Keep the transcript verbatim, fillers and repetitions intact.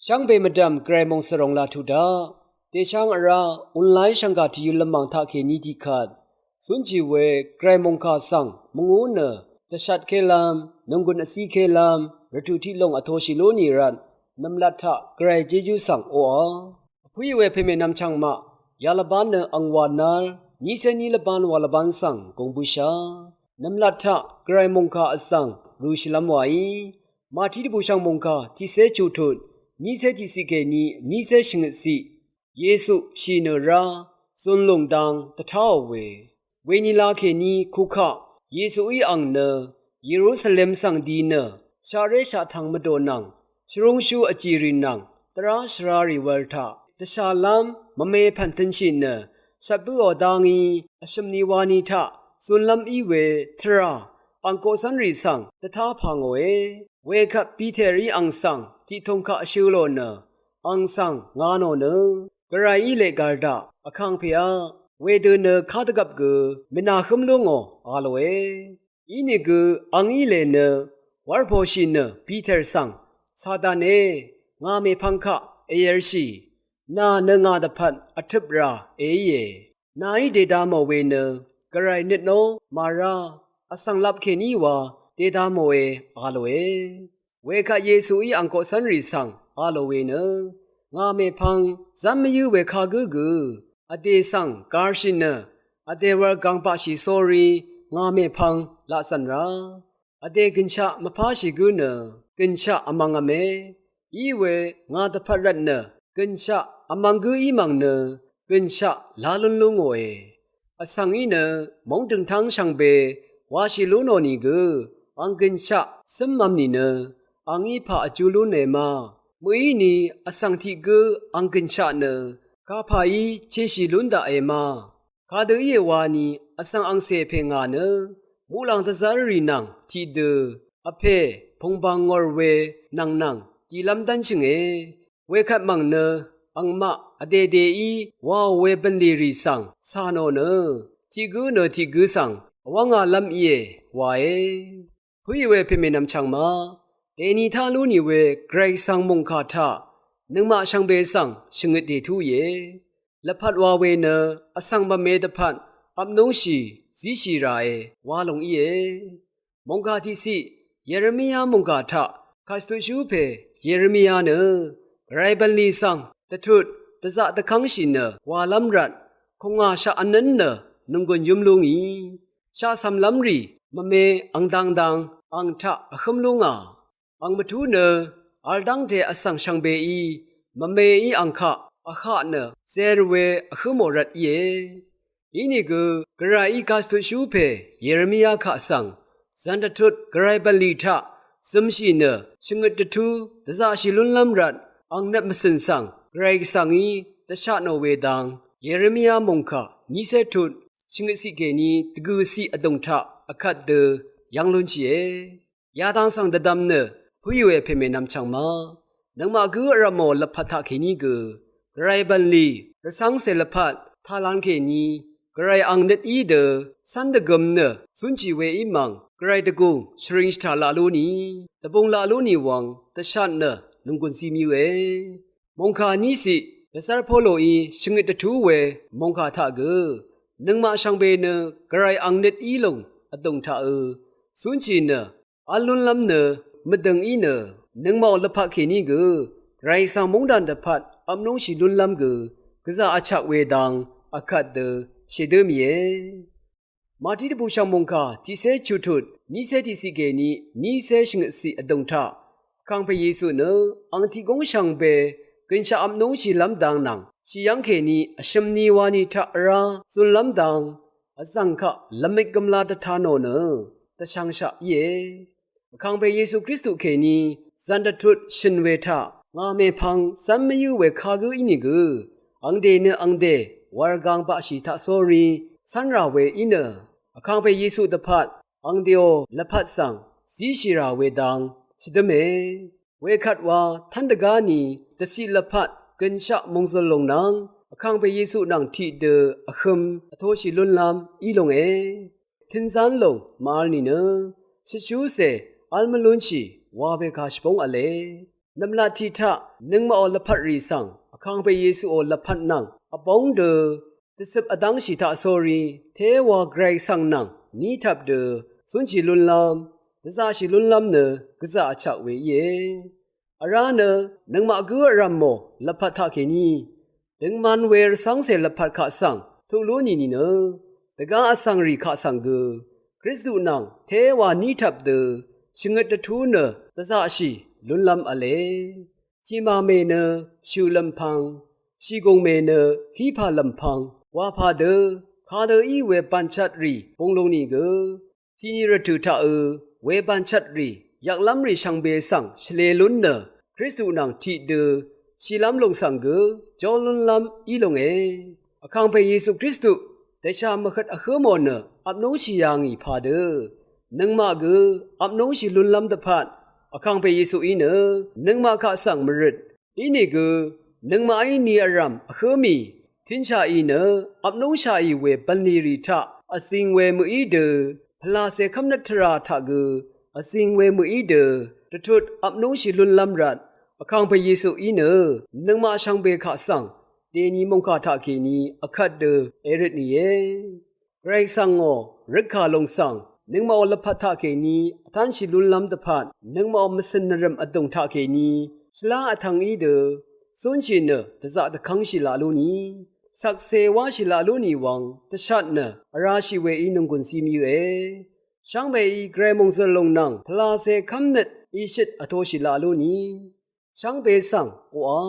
Shvngbe mvdv̀m Gvray mòngsvròng laq tuq daq, dèsháng vrá online shv̀ngkà tvyø̄ lvmàng taqkèní tiqkvt cúnshì we Gvray mòngkà svng mvngú nø dvshvtkélv́m, nònggùn vcíkélv́m, rvtù tiqlòng vtoshì lú nì rvt nv̀mlat taq Gvray Jejú svng oqà. Vpǿì we pèmè nvmchv̀ng maq, yalvbán nø ang wà nv́l nícé ní lvbán wà lvbán svng gùng bǿshà. Nv̀mlat taq Gvray mòngkà vsvng rø̄shìlv́m wàí, Màtí dvbùshv̀ng mòngkà tiqcé chuqtut nícé tiqciq kèní nícé shvngøtciq, Yesu shì nø rá zun lùng dang dvtáò we. Wenila kèní kukaq Yesuí ang nø Yerusalem svng di nø shaqré shaqtvng mvdò nvng, shvrúngshú vjìrì nvng, dvrá shvrarì wv̄l taq dvshàlv́m mvme pv̀n tø̄nshì nø shvt bǿò dá ngí, vshø̀m ni wani taq zunlv́m í we tvrà ang koqcv́nrì svng dvtá pà ngòe. Wekvt Piterí ang svng tiqtùng kaq vshø̄ lò nø, ang svng nga nò nø, Gvrayí leq gv̀l daq, vkàngpèá, wedø nø kadvgvp gø mènàhǿm lú ngò, a lòe. Inìgø ang í lè nø wárposhì nø Piter svng, Satan e, ngà mèpvng kaq èyv̄lshì, nà nø ngà dvpvt vtøp rà èíe. Nàí dèda mò we nø Gvray nøtnó màrá, vsvng lap kèní wa dèda mòe, a lòe. Wekvt Yesuí ang koqcv́nrì svng a lò we nø, ngà mèpvng zv́m mvyǿ we kagǿ gø vdè svng garshì nø, vdè wv̄l gang baqshì sórí ngà mèpvng laqzv̀n rá, vdè gø̀nshaq mvpáshì gǿ nø gø̀nshaq vmvngv̄me. Iwe ngà dvpvt rvt nø gø̀nshaq vmvng gǿ í mv̀ng nø gø̀nshaq lá lún lú ngòe. Vsvng í nø móng døngtáng shvngbe washì lú nò nìgø, ang gø̀nshaq cǿmv̄m nìnø, ang í pà vjú lúne ma. Mø̀íni vsvng tiq gǿ ang gø̀nshaq nø kapàí cheshì lún daqe ma. Kadø íe wani vsvng angcè pè ngà nø, muqlàng dvzv́rrì nvng tiqdø, vpè pùngbàng ngòr we nvng nvng dìlv́m dv́nshìnge. Wekvt mv̀ng nø angmaq vdèdèí waò we bv̀nlì rì svng cà nò nø, tiq gǿ nø tiq gǿ svng vwv́ngālv́m íe wae. Pǿì we pèmè nvmchv̀ng ma, dèni tá lú nì we Gvray Gvsvng mòngkà taq nøngmaq shvngbe svng shvngøt dètú íe. Lvpat wa we nø vsvng mvme dvpvt vpnúngshì zíshì ràe wa lòng íe. Mòngkà tiqciq, Yeremia mòngkà taq kàshvtutshú pè Yeremia nø Gvray bv̀nlì svng dvtut dvzaq dvkv́ngshì nø wàlv́m rvt kùngà shaq vnǿn nø nònggùn yǿm lú ngì, shaq cv̀mlv́mrì mvme ang dang dang ang taq vhǿm lú ngà. Ang mvtú nø vl dv́ngte vsvng shvngbeí mvmeí ang kaq vhaq nø zerv̄ we vhǿ mò rvt íe. Inìgø Gvrayí kàshvtutshú pè Yeremia kaq svng zv̀n dvtut Gvray bv̀nlì taq zømshì nø shvngøt dvtú dvzaqshì lúnlv́m rvt ang nøt mvcø̀n svng Gvray Gvsvngí dvshatnò we dang, Yeremia mòngkà nícé tut shvngøtciq kèní dvgø̀ciq vdùng taq vkvt dø yv́ng lúnshìe. Yadang svng dvdvm nø pǿì we pèmè nvmchv̀ng ma, nøngmaq gǿ vrv̀mò lvpat taqkèní gø Gvray bv̀nlì rvcv́ngcè lvpat taqlan kèní Gvray ang nøt í dø cv́n dvgøm nø cúnshì we í mv̀ng Gvray dvgùng shvring shvtaq laq lú nì, dvbung laq lú nì wvng dvshat nø nònggùn zimyøe. Mòngkà níciq, dvzv́r Poloí shvngøt dvtú we mòngkà taq gø nøngmaq shvngbe nø Gvray ang nøt í lùng vdùng taqø cúnshì nø v́l lúnlv́m nø mvdø̀ng í nø, nøngmaqò lvpat kèní gø Gvray Gvsvng móngdàn dvpvt vpnúngshì lúnlv́m gø gvzà vchak we dang vkvt dø shèdǿ mìe. Màtí dvbùshv̀ng mòngkà tiqcé chuqtut nícé tiqciq kèní nícé shvngøtciq vdùng taq, vkàngpè Yesu nø ang tiq gúng shvngbe gø̀nshaq vpnúngshìlv́m dang nvng shì yv́ng kèní vshø̀m ni wani taq vrá zunlv́m dang vzv̀ng kaq lvmik gømla dvta nò nø dvshvngshaq íe. Vkàngpè Yesu Kristu kèní zv̀n dvtut shø̀n we taq ngà mèpvng zv́m mvyǿ we kagǿ ínìgø, angdè nø angdè wàrgang baqshì taqsórí cv́nrà we í nø, vkàngpè Yesu dvpvt angdèò lvpat svng zíshì rà we dang shvdǿme. Wekvt wa tv́n dvgá ni dvciq lvpat gø̀nshaq mòngzø̀l lòng nvng vkàngpè Yesu nvng tiqdø vhøm vtoshì lúnlv́m í longe. Tø̄nzán lòng màvl nìnø shvtshúcè v́l mvlúnshì wa we kà shvbóng v̄le. Nv̀mlat tiq taq nøngmaqò lvpat rì svng Vkàngpè Yesuò lvpat nvng vbóng dø dvcøp vdv́ngshì taqsórí téwa Gvray svng nvng nítap dø cúnshì lúnlv́m, dvzaqshì lúnlv́m nø gvzà vchaq we íe. Vrá nø nøngmaq gǿ vrv̀mò lvpat taqkèní døngman we rvcv́ngcè lvpat kaq svng tuq lú nìni nø dvgá vsvng rì kaq svng gø Kristu nvng téwa nítap dø shvngøt dvtú nø dvzaqshì lúnlv́m v̄le. Tiqmà mè nø shø̀lv̀mpv̄ng, shìgùng mè nø hípàlv̀mpv̄ng wàpà dø kadø í we bànchvtrì bung lung nìgø tiqni rvtø̀ taqø we bànchvtrì yvklv́mrì shvngbe svng shvlē lún nø Kristu nvng tiqdø shìlv́m lùng svng gø jó lúnlv́m í lunge. Vkàngpè Yesu Kristu dèsha mvhøt vhǿ mò nø vpnúngshì yà ngì padø nøngmaq gø vpnúngshì lúnlv́m dvpvt Vkàngpè Yesuí nø nøngmaq kaq svng mvrøt. Inìgø nøngmaqí ni vrv̀m vhǿ mì tǿnshaqì nø vpnúngshaqì we bv̀nlì rì taq vzing we mø̀í dø pvlàcè kv́mnøt tvrà taq gø vzing we mø̀í dø dvtut vpnúngshì lúnlv́m rvt Vkàngpè Yesuí nø nøngmaq shvngbe kaq svng dèni mòngkà taqkèní vkvt dø èrøt nìe. Gvray svng ngò røtkà lùng svng nøngmaqò lvpat taqkèní vtánshì lúnlv́m dvpvt nøngmaqò mvcø̀n nvrø̀m vdùng taqkèní shvlá vtv̄ng í dø cúnshì nø dvzaq dvkv́ngshì laq lú ni, shvkse wáshì laq lú nì wvng dvshat nø vrashì weí nònggùn cí mvyǿe. Shvngbeí Gvray mòngzø̀l lùng nvng pvlàcè kv́mnøt ìshøt vtoshì laq lú ni shvngbe svng oqà